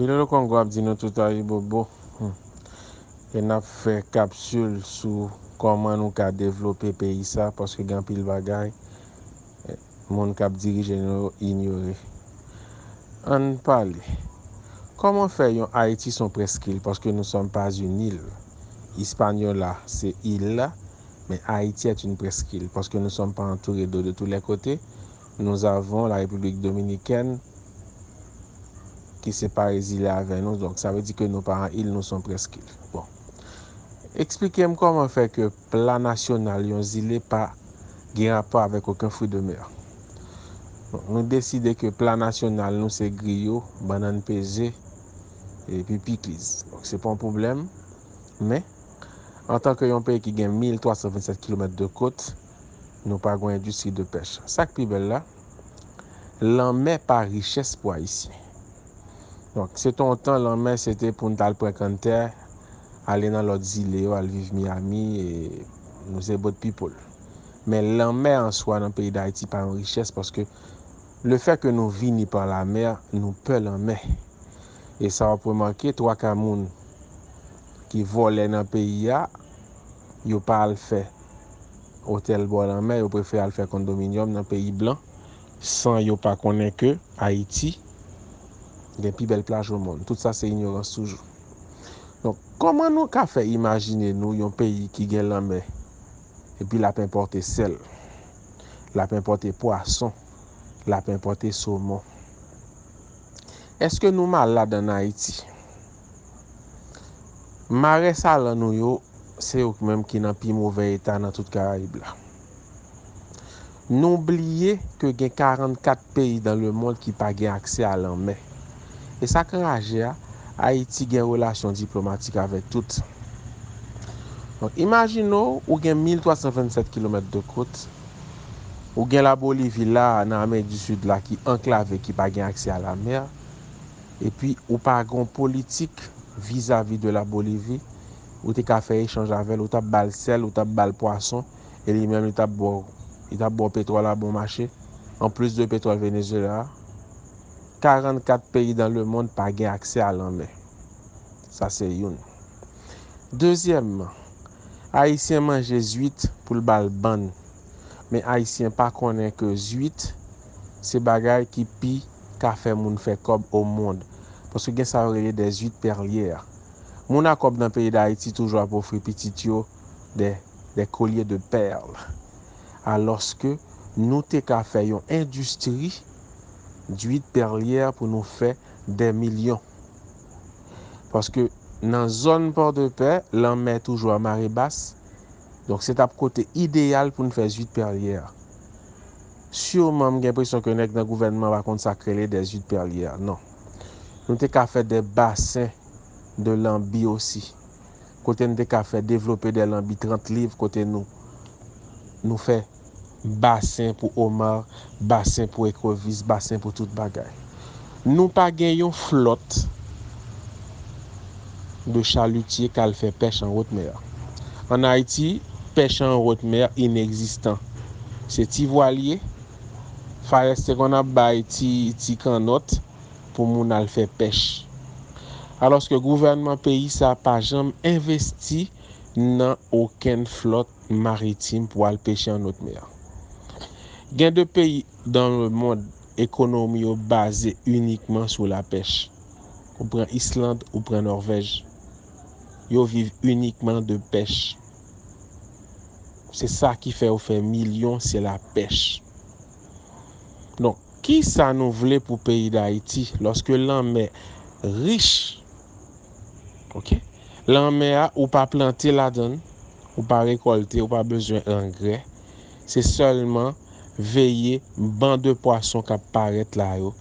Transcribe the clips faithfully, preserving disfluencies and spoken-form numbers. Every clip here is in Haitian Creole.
Bilolo Kongo ap di nou tout ayibobo. Hmm. E n ap fè kapsil sou kòman nou ka devlope peyi sa, paske gen anpil bagay moun k ap dirije nou yo inyore. Ann pale. Kòman fè yon Ayiti se yon prèskil? Paske nous sommes pas une île. Hispaniola se il la, men Ayiti est une presqu'île, paske nous sommes pas entourés d'eau de tous les côtés. Nous avons la République dominicaine ki separe zile avè nou, donk sa vle di ke nou pa an il, nou se yon prèskil. Bon. Eksplike m kòman fè ke pla nasyonal yon zile pa gen rapò avèk okenn fwi de mè. Bon, nou deside ke pla nasyonal nou se griyo, bannann peze, epi pikiz. Donk se pa yon pwoblèm, men antanke yon peyi ki gen mil twa san vennsèt kilomèt de kot, nou pa gen yon endistri de pèch. Sa k pi bèl la, lanmè pa richès pou Ayisyen. Donk, se te yon tan, lanmè se te pou n t al pran kanntè, ale nan lòt zile yo, al viv Miami, e nou se boat people. Men lanmè an swa nan peyi Dayiti pa yon richès, paske lefètke nou vini pa lanmè, nou pè lanmè. E sa w ap remake, twa ka moun ki vòlè nan peyi a, yo pa al fè otèl bò lanmè, yo prefere al fè kondominyòm nan peyi blan, san yo pa konnen ke Ayiti gen pi bèl plaj o mond. Tout sa se inyorans toujou. Donk, kòman nou ka fè imajine nou yon peyi ki gen lanmè, epi l ap enpòte sèl, l ap enpòte pwason, l ap enpòte somon? Èske nou malad ann Ayiti? Marè salan nou yo, se yo menm ki nan pi movè eta nan tout Karayib la. Nou bliye ke gen karannkat peyi dans le monde ki pa gen aksè a lanmè. E sa k anraje a, Ayiti gen relasyon diplomatik avèk tout. Donk, imajine w, ou gen mil twa san vennsèt kilomèt de kot, ou gen Labolivi la, nan Amerik di Sid la, ki anklave, ki pa gen aksè a lamè, epi ou pa gen yon politik vizavi de Labolivi, ou te ka fè echanj avè l, ou t ap ba l sèl, ou t ap ba l pwason, e li menm li t ap ba w, li t ap ba w petwòl a bon mache, anplis de petwòl Venezuela a. Karannkat peyi dans le monde pa gen aksè a lanmè. Sa se youn. Dezyèmman, Ayisyen manje zwit pou l ba l bann. Men Ayisyen pa konnen ke zwit se bagay ki pi ka fè moun fè kòb o mond. Paske gen sa yo rele des huîtres perlières. Moun a kòb nan peyi Dayiti toujou ap ofri pitit yo des, des colliers de perles. Alòske nou te ka fè yon endistri d'huîtres perlières pou nou fè des millions. Paske nan zòn Pòdepè, lanmè toujou a mare bas. Donk, se t ap kote ideyal pou n fè zwit pèryè a. Siman, m gen enpresyon ke nèg nan gouvènman pa konn sa k rele des huîtres perlières. Non. Nou te ka fè des bassins de lanbi osi. Kote n te ka fè devlope des lanbi trant liv, kote nou, nou fè basen pou omar, basen pou ekrevis, basen pou tout bagay. Nou pa gen yon flòt de chalutier k al fè pèch an wot mè. Ann Ayiti, pèch an wot mè inegzistan. Se ti vwal ye, Fares te konn ap bay ti, ti kannòt pou moun al fè pèch. Alòske gouvènman peyi sa pa janm envesti nan okenn flòt maritim pou al peche an wot mè. Gen de peyi dans le monde, ekonomi yo baze inikman sou lapèch. Ou pran Island, ou pran Nòvèj. Yo viv inikman de pèch. Se sa ki fè yo fè milyon, se lapèch. Donk, kisa nou vle pou peyi Dayiti lòske lanmè rich? Oke? Lanmè a, ou pa plante ladan l, ou pa rekòlte, ou pa bezwen angrè. Se sèlman veye ban de pwason k ap parèt la yo,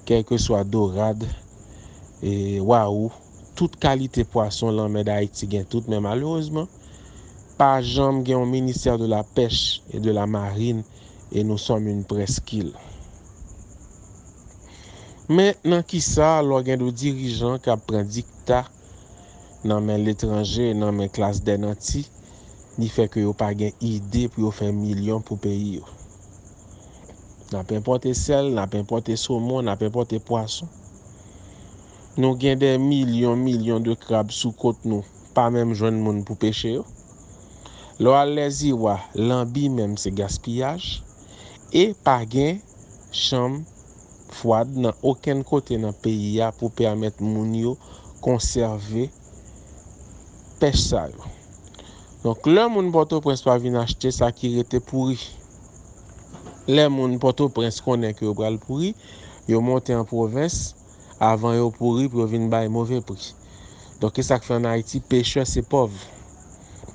kèlkeswa dorad, e wawou, tout kalite pwason lanmè Dayiti gen tout, men malerezman, pa janm gen yon ministè de la pêche et de la marine, et nous sommes une presqu'île. Men nan kisa lè w gen de dirijan k ap pran dikta nan men letranje, nan men klas dè nanti, li fè ke yo pa gen ide pou yo fè milyon pou peyi yo. N ap enpòte sèl, n ap enpòte somon, n ap enpòte pwason. Nou gen de milyon, milyon de krab sou kot nou, pa menm jwenn moun pou peche yo. Lè w al Lèziwa, lanbi menm se gaspiyaj. E pa gen chanm fwad nan okenn kote nan peyi a pou pèmèt moun yo konsève pèch sa yo. Donk, lè moun Pòtoprens pa vin achte, sa ki rete pouri. Lè moun Pòtoprens konnen ke yo pral pouri, yo monte an pwovens, avan yo pouri pou yo vin bay move pri. Donk, e sa k fè ann Ayiti, pechè se pòv.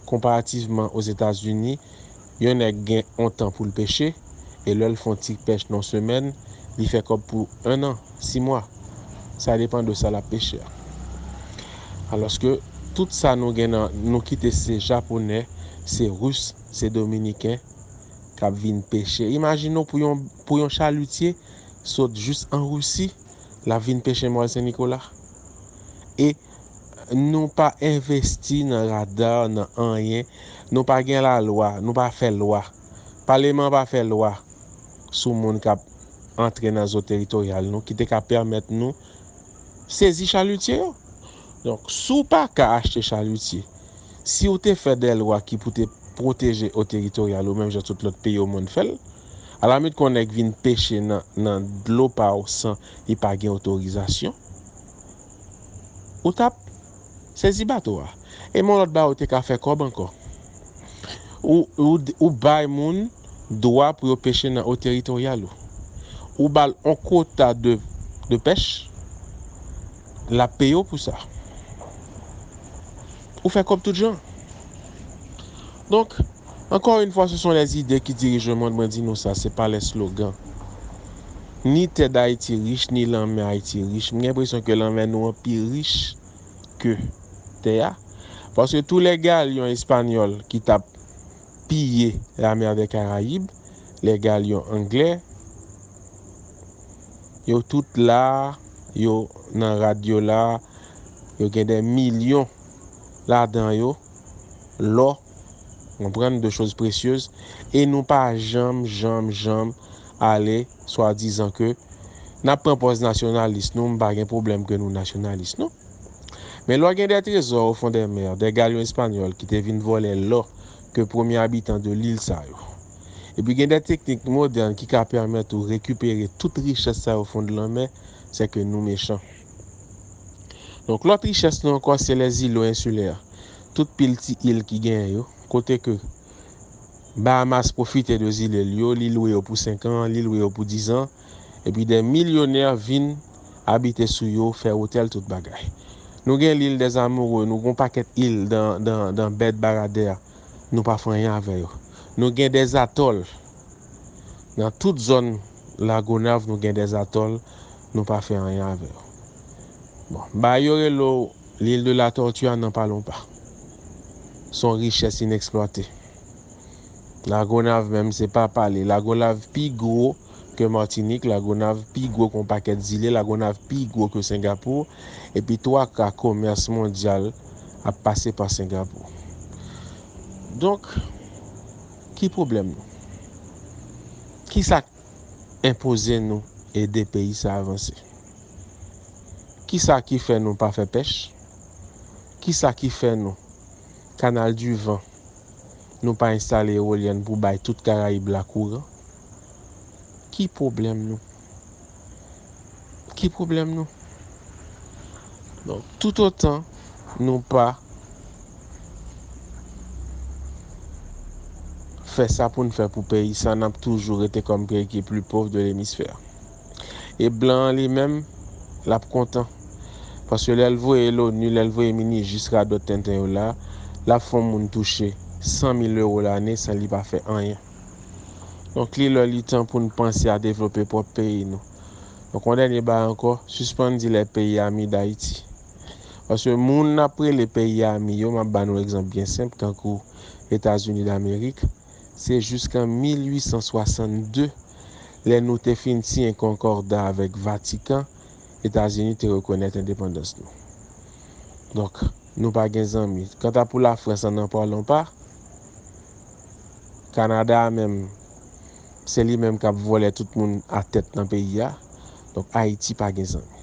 Konparativman Ozetazini, yon nèg gen yon tan pou l peche, e lè l fè yon ti pèch nan yon semèn, li fè kòb pou en an, sis mwa. Sa depann de sa l ap peche a. Alòske, tout sa nou gen nan, nou kite se Japonè, se Ris, se Dominiken k ap vin peche. Imajine w pou yon, pou yon chalitye sot jis an Risi, l ap vin peche Mòl Sen Nikola. E nou pa envesti nan rada, nan anyen. Nou pa gen lalwa, nou pa fè lwa. Paleman pa fè lwa sou moun k ap antre nan zo teritoryal nou, ki te ka pèmèt nou sezi chalitye yo. Donk, si w pa ka achte chalitye, si w te fè de lwa ki pou te pwoteje ewo teritoryal ou menm jan tout lòt peyi omonn fè l, alamit kon nèg vin peche nan, nan dlo pa w san li pa gen otorizasyon, ou t ap sezi bato a. E men yon lòt bagay ou te ka fè kòb ankò. Ou, ou, ou bay moun dwa pou yo peche nan ewo teritoryal ou. Ou ba l yon kota de, de pèch, l ap peye w pou sa. Ou fè kòb tout jan. Donk, encore une fois, ce sont les idées qui dirigent le monde. Mwen di nou sa, se pa les slogans. Ni tè Dayiti rich, ni lanmè Ayiti rich. M gen enpresyon ke lanmè nou an pi rich ke tè a. Paske tous les galions espagnols ki t ap piye la mer des Caraïbes, les galions anglais, yo tout la, yo nan rad yo la, yo gen de milyon ladan yo, lò, konprann, de choz presyez, e nou pa janm, janm, janm ale, swadizan ke n ap pran pòz nasyonalis nou, m pa gen pwoblèm ke nou nasyonalis, non. Men lè w gen de trezò o fon dè mè, de galyon espanyòl ki te vin vòlè lò ke premye abitan de lil sa yo. Epi gen de teknik modèn ki ka pèmèt ou rekipere tout richès sa yo o fon de lanmè, se ke nou mechan. Donk, lòt richès nou ankò, se les îlots insulaires. Tout pil ti il ki genyen yo, kote ke Bahamas pwofite de zile l yo, li lwe yo pou senk an, li lwe yo pou diz an, epi de milyonè vin abite sou yo, fè otèl, tout bagay. Nou gen l'île des Amoureux, nou gen yon pakèt il dan, dan, dan bèt Baradè, nou pa fè anyen avè yo. Nou gen des atolls. Nan tout zòn Lagonav, nou gen des atolls, nou pa fè anyen avè yo. Bon, bagay yo rele w l'île de la Tortue a nan Palompa. Se yon richès ineksplwate. Lagonav menm, se pa pale. Lagonav pi gwo ke Matinik, Lagonav pi gwo ke yon pakèt zile, Lagonav pi gwo ke Sengapo, epi twa ka komès mondyal ap pase pa Sengapo. Donk, ki pwoblèm nou? Kisa k enpoze nou ede peyi sa avanse? Kisa ki fè nou pa fè pèch? Kisa ki fè nou, Canal du Vent, nou pa enstale ewolyèn pou bay tout Karayib la kouran? Ki pwoblèm nou? Ki pwoblèm nou? Donk, toutotan nou pa fè sa pou n fè pou peyi sa, n ap toujou rete kòm peyi ki pli pòv de lemisfè. E blan an li menm, l ap kontan. Paske lè l voye l'ONU, lè l voye Minijis, radòt tenten yo la, l ap fè yon moun touche san mil ewo lane san li pa fè anyen. Donk, li lè li tan pou n panse a devlope pwòp peyi nou. Donk, yon dènye bagay ankò, sispann di les pays amis d'Haïti. Paske moun n ap rele peyi ami yo, m ap ba nou egzanp byen senp, tankou Etazini Damerik, se jiskan mil uit san swasannde, lè nou te fin siyen konkòda avèk Vatikan, Etazini te rekonèt endepandans nou. Donk, nou pa gen zanmi. Kanta pou Lafrans an, n'en parlons pas. Kanada a menm, se li menm k ap vòlè tout moun a tèt nan peyi a. Donk, Ayiti pa gen zanmi.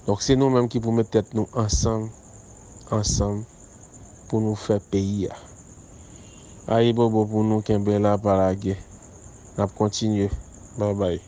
Donk, se nou menm ki pou met tèt nou ansanm, ansanm, pou nou fè peyi a. Ayibobo pou nou, kenbe la, pa lage. N ap kontinye. Babay.